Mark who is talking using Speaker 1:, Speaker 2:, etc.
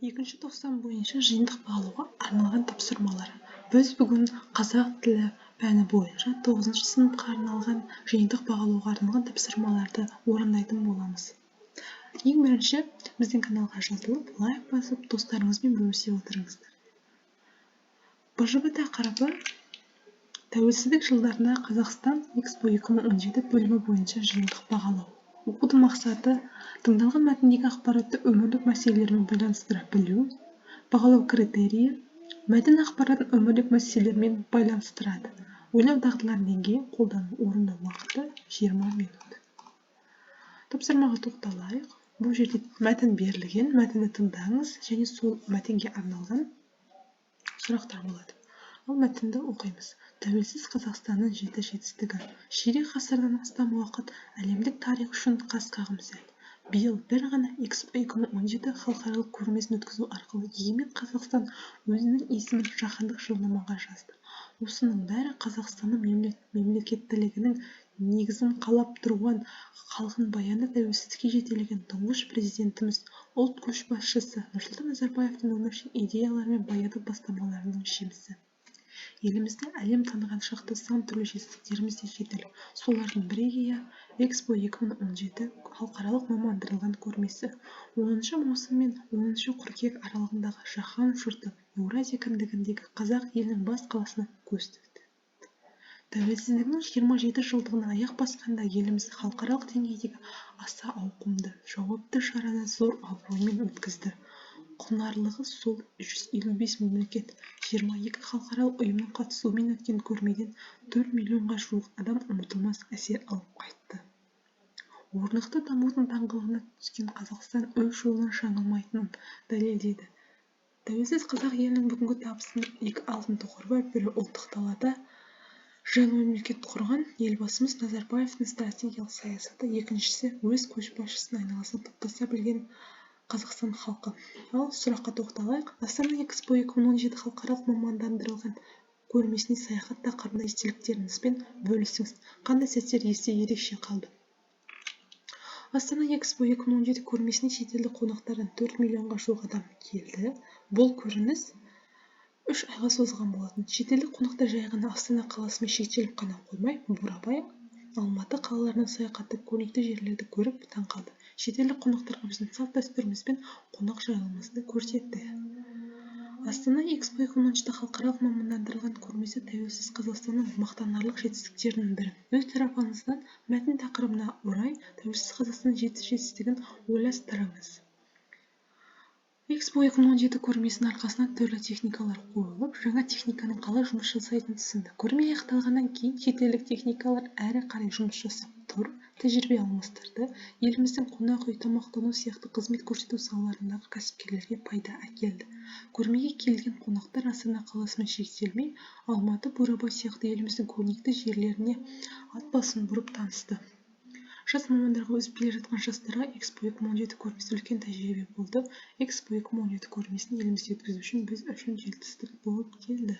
Speaker 1: Екінші тоқсан бойынша жиынтық бағалауға арналған тапсырмалар. Біз бүгін қазақ тілі пәні бойынша тоғызыншы сыныпқа арналған жиынтық бағалауға арналған тапсырмаларды орындайтын боламыз. Ең бірінші біздің каналға жазылып, лайк басып, достарыңызбен бөлісе отырыңыздар. БЖБ тақырыбы: «Тәуелсіздік жылдарында Қазақстан. ЭКСПО 2017» бөлімі бойынша жиынтық бағалау. Оқудың мақсаты: тыңдалған мәтіндегі ақпаратты өмірлік мәселелермен байланыстыра білу. Бағалау критерийі: мәтін ақпаратын өмірлік мәселелермен байланыстырады. Ойлау дағдыларының деңгейі, қолдану, орындау уақыты 20 минут. Тапсырмаға тоқталайық. Бұл жерде мәтін берілген, мәтінді тыңдаңыз және сол мәтінге арналған сұрақтар болады. Ал мәтінді оқимыз. Тәуелсіз Қазақстанның жеті жетістігі. Ширек ғасырдан астам уақыт әлемдік тарих үшін қас қағым сәт. Биыл бір ғана ЭКСПО 2017 халықаралық көрмесін өткізу арқылы егемен Қазақстан өзінің есімін жаһандық жылнамаға жазды. Осының бәрі Қазақстанның мемлекеттілігінің негізін қалап тұрған, халқын баянды тәуелсіздікке жетелеген Тұңғыш Президентіміз, Ұлт көшбасшысы Нұрсұлтан Назарбаевтың өміршең идеялары мен байырғы бастамаларының жемісі. Елімізді әлем таныған шақты сан түрлі жетістіктеріміз де жетерлік. Солардың бірегейі – ЭКСПО 2017 халықаралық мамандандырылған көрмесі. 10 маусым мен 10 қыркүйек аралығында жаһан жұрты Еуразия кіндігіндегі қазақ елінің бас қаласына көз тікті. Тәуелсіздігінің 27 жылдығына аяқ басқанда еліміз халықаралық деңгейдегі аса ауқымды, жауапты шараны зор абыроймен өткізді. Құнарлығы сол, 155 мемлекет, 22 халықаралық ұйымның қатысуымен өткен көрмеден 4 миллионға жуық адам ұмытылмас әсер алып қайтты. Орнықты дамудың даңғылына түскен Қазақстан өз жолынан жаңылмайтынын дәлелдеді. Тәуелсіз қазақ елінің бүгінгі табысының екі алтын тұғыры бар. Бірі – ұлттық далада жаңа мемлекет құрған Елбасымыз Назарбаевтың стратегиялық саясаты, екіншісі – өз көшбасшысын айналасына топтаса білген Қазақстан халқы. Ал сұраққа тоқталайық. «Астана ЭКСПО 2017 халықаралық мамандандырылған көрмесіне саяхат» тақырыбында естеліктеріңізбен бөлісіңіз. Қандай сәттер есте ерекше қалды? Астана ЭКСПО 2017 көрмесіне шетелдік қонақтардан 4 миллионға жуық адам келді. Бұл көрініс 3 айға созылған болатын. Шетелдік қонақтар жай ғана Астана қаласымен шектеліп қана қоймай, Бурабай, Алматы қалаларына саяхаттап, көрнекті жерлерді көріп таң қалды. Шетелдік қонақтарға біздің салт-дәстүріміз бен қонақжайлылығымызды көрсетті. Астана ЭКСПО 2017 халықаралық мамандандырылған көрмесі – тәуелсіз Қазақстанның мақтанарлық жетістіктерінің бірі. Өз тарапыңыздан мәтін тақырыбына орай тәуелсіз Қазақстанның жеті жетістігін ойластырыңыз. ЭКСПО 2017 көрмесінің арқасында түрлі техникалар қойылып, жаңа техниканың қалай жұмыс жасайтынын түсінді. Көрме аяқталғаннан кейін шетелдік техникалар әрі қарай жұмыс жасап тұр, тәжірибе алмастырды. Еліміздің қонақ үй, тамақтану сияқты қызмет көрсету салаларындағы кәсіпкерлерге пайда әкелді. Көрмеге келген қонақтар Астана қаласымен шектелмей, Алматы, Бурабай сияқты еліміздің көрнекті жерлеріне ат басын бұрып танысты. Жас мамандарға, өсіп келе жатқан жастарға ЭКСПО 2017 көрмесі үлкен тәжірибе болды. ЭКСПО 2017 көрмесін елімізде өткізу үшін біз үшін жетістік болып келді.